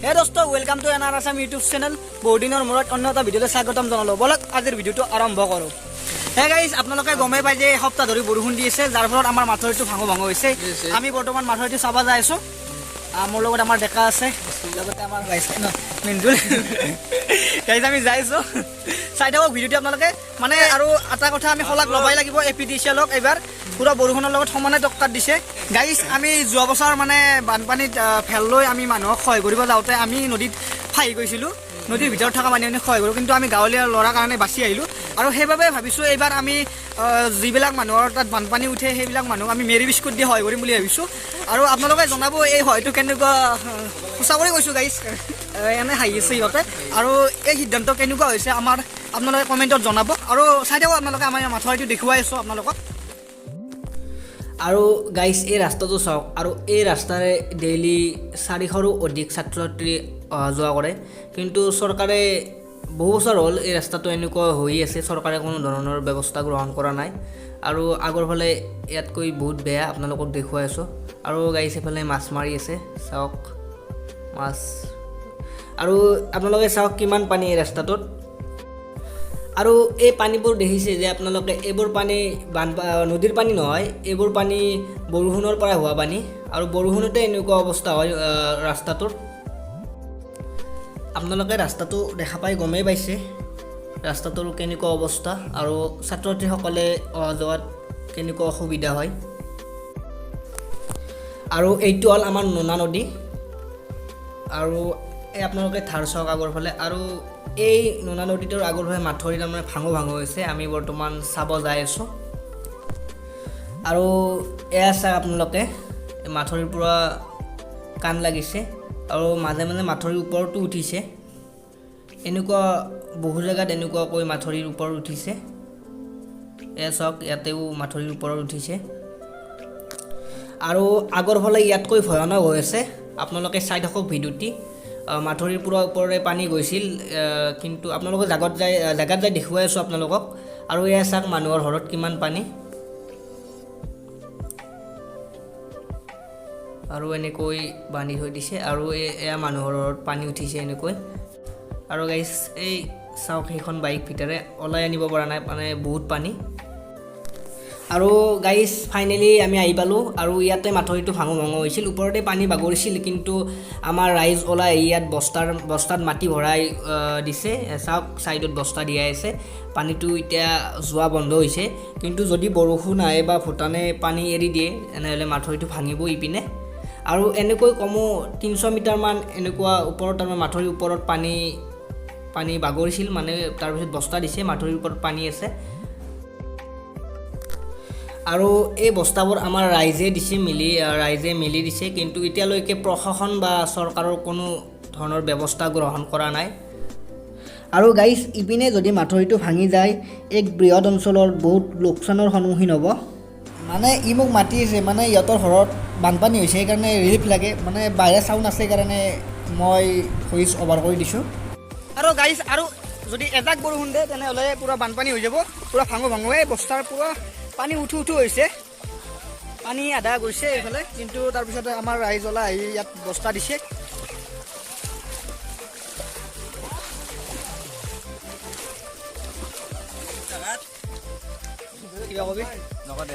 হে দোস্ত, welcome to NR Assam YouTube channel. বহুদিনৰ মূৰত অন্য এটা ভিডিঅ'লৈ স্বাগতম জনালোঁ। ব'লক, আজিৰ ভিডিঅ'টো আৰম্ভ কৰোঁ। হে গাইজ, আপোনালোকে গমেই পাই যে এসপ্তাহ ধৰি বৰষুণ দি আছে, যাৰ ফলত আমাৰ মাথাউৰিটো ভাঙো ভাঙো হৈছে। আমি বৰ্তমান মাথাউৰিটো চাব যাই আছোঁ। মোৰ লগত আমাৰ ডেকা আছে, লগতে আমাৰ ভাইচ ন মিঞ্জুল। গাইজ, আমি যাই আছোঁ, চাই থাকক ভিডিঅ'টো আপোনালোকে। মানে আৰু এটা কথা, আমি শলাগ ল'বই লাগিব এ পি ডি চি এলক, এইবাৰ পূৰা বৰষুণৰ লগত সমানে টক্কাৰ দিছে। গাইজ, আমি যোৱা বছৰ মানে বানপানীত ভেল লৈ আমি মানুহক সহায় কৰিব যাওঁতে আমি নদীত ফাহি গৈছিলোঁ। নদীৰ ভিতৰত থকা মানুহখিনিক সহায় কৰোঁ, কিন্তু আমি গাঁৱলীয়া ল'ৰাৰ কাৰণে বাচি আহিলোঁ। আৰু সেইবাবে ভাবিছোঁ, এইবাৰ আমি যিবিলাক মানুহৰ তাত বানপানী উঠে, সেইবিলাক মানুহক আমি মেৰি বিস্কুট দি সহায় কৰিম বুলি ভাবিছোঁ। আৰু আপোনালোকে জনাব এই সহায়টো কেনেকুৱা। সঁচা কৰি কৈছোঁ গাইজ, এনে হাঁহি আছে সিহঁতে। আৰু এই সিদ্ধান্ত কেনেকুৱা হৈছে আমাৰ, আপোনালোকে কমেণ্টত জনাব। আৰু চাই থাকক আপোনালোকে, আমাৰ মাথাউৰিটো দেখুৱাই আছোঁ আপোনালোকক। আৰু গাইছ, এই ৰাস্তাটো চাওক। আৰু এই ৰাস্তাৰে ডেইলি 400ৰো অধিক ছাত্ৰ ছাত্ৰী অহা যোৱা কৰে। কিন্তু চৰকাৰে বহু বছৰ হ'ল এই ৰাস্তাটো এনেকুৱা হৈ আছে, চৰকাৰে কোনো ধৰণৰ ব্যৱস্থা গ্ৰহণ কৰা নাই। আৰু আগৰ ফালে ইয়াতকৈ বহুত বেয়া, আপোনালোকক দেখুৱাই আছোঁ। আৰু গাইছ, এইফালে মাছ মাৰি আছে, চাওক মাছ। আৰু আপোনালোকে চাওক কিমান পানী এই ৰাস্তাটোত। আৰু এই পানীবোৰ দেখিছে যে আপোনালোকে, এইবোৰ পানী নদীৰ পানী নহয়, এইবোৰ পানী বৰষুণৰ পৰা হোৱা পানী। আৰু বৰষুণতে এনেকুৱা অৱস্থা হয় ৰাস্তাটোৰ। আপোনালোকে ৰাস্তাটো দেখা পাই গমেই পাইছে ৰাস্তাটোৰ কেনেকুৱা অৱস্থা আৰু ছাত্ৰ ছাত্ৰীসকলে অহা যোৱাত কেনেকুৱা অসুবিধা হয়। আৰু এইটো হ'ল আমাৰ নোনা নদী। আৰু এই আপোনালোকে ধাৰ চাওক আগৰ ফালে। আৰু এই নোনা নদীটোৰ আগৰ ফালে মাথাউৰি তাৰমানে ভাঙো ভাঙো হৈছে। আমি বৰ্তমান চাব যাই আছোঁ। আৰু এয়া চাওক আপোনালোকে, এই মাথাউৰিৰ পৰা কাণ লাগিছে আৰু মাজে মাজে মাথাউৰিৰ ওপৰতো উঠিছে। এনেকুৱা বহু জেগাত এনেকুৱাকৈ মাথাউৰিৰ ওপৰত উঠিছে। এয়া চাওক, ইয়াতেও মাথাউৰিৰ ওপৰত উঠিছে। আৰু আগৰ ফালে ইয়াতকৈ ভয়ানক হৈ আছে, আপোনালোকে চাই থাকক ভিডিঅ'টি। মাথাউৰিৰ পূৰা ওপৰেৰে পানী গৈছিল, কিন্তু আপোনালোকে জেগাত যাই দেখুৱাই আছোঁ আপোনালোকক। আৰু এয়া চাওক, মানুহৰ ঘৰত কিমান পানী। আৰু এনেকৈ বান্ধি থৈ দিছে। আৰু এয়া মানুহৰ ঘৰত পানী উঠিছে এনেকৈ। আৰু গাইছ, এই চাওক, সেইখন বাইক ভিতৰে ওলাই আনিব পৰা নাই, মানে বহুত পানী। আৰু গাইজ, ফাইনেলি আমি আহি পালোঁ। আৰু ইয়াতে মাথাউৰিটো ভাঙো ভাঙো হৈছিল, ওপৰতে পানী বাগৰিছিল। কিন্তু আমাৰ ৰাইজ ওলাই আহি ইয়াত বস্তাত মাটি ভৰাই দিছে। চাওক, ছাইডত বস্তা দিয়াই আছে। পানীটো এতিয়া যোৱা বন্ধ হৈছে। কিন্তু যদি বৰষুণ আহে বা ভূটানে পানী এৰি দিয়ে, তেনেহ'লে মাথাউৰিটো ভাঙিব ইপিনে। আৰু এনেকৈ কমেও 300 মিটাৰমান এনেকুৱা ওপৰত, তাৰমানে মাথাউৰিৰ ওপৰত পানী পানী বাগৰিছিল। মানে তাৰপিছত বস্তা দিছে, মাথাউৰিৰ ওপৰত পানী আছে। আৰু এই বস্তাবোৰ আমাৰ ৰাইজে দিছে মিলি, ৰাইজে মিলি দিছে। কিন্তু এতিয়ালৈকে প্ৰশাসন বা চৰকাৰৰ কোনো ধৰণৰ ব্যৱস্থা গ্ৰহণ কৰা নাই। আৰু গাইজ, ইপিনে যদি মাথাউৰিটো ভাঙি যায়, এক বৃহৎ অঞ্চলৰ বহুত লোকচানৰ সন্মুখীন হ'ব। মানে ই মোক মাতি আছে, মানে ইহঁতৰ ঘৰত বানপানী হৈছে, সেইকাৰণে ৰিলিফ লাগে। মানে বাহিৰা চাউণ্ড আছে কাৰণে মই ভইচ অভাৰ কৰি দিছোঁ। আৰু গাইজ, আৰু যদি এজাক বৰষুণ দিয়ে, তেনেহ'লে পূৰা বানপানী হৈ যাব, পূৰা ভাঙো ভাঙো। এই বস্তাৰ পূৰা পানী উঠো উঠো হৈছে, পানী আধা গৈছে এইফালে। কিন্তু তাৰপিছতে আমাৰ ৰাইজ ওলাই আহি ইয়াত বস্তা দিছে। কিবা কবি? নকওঁ।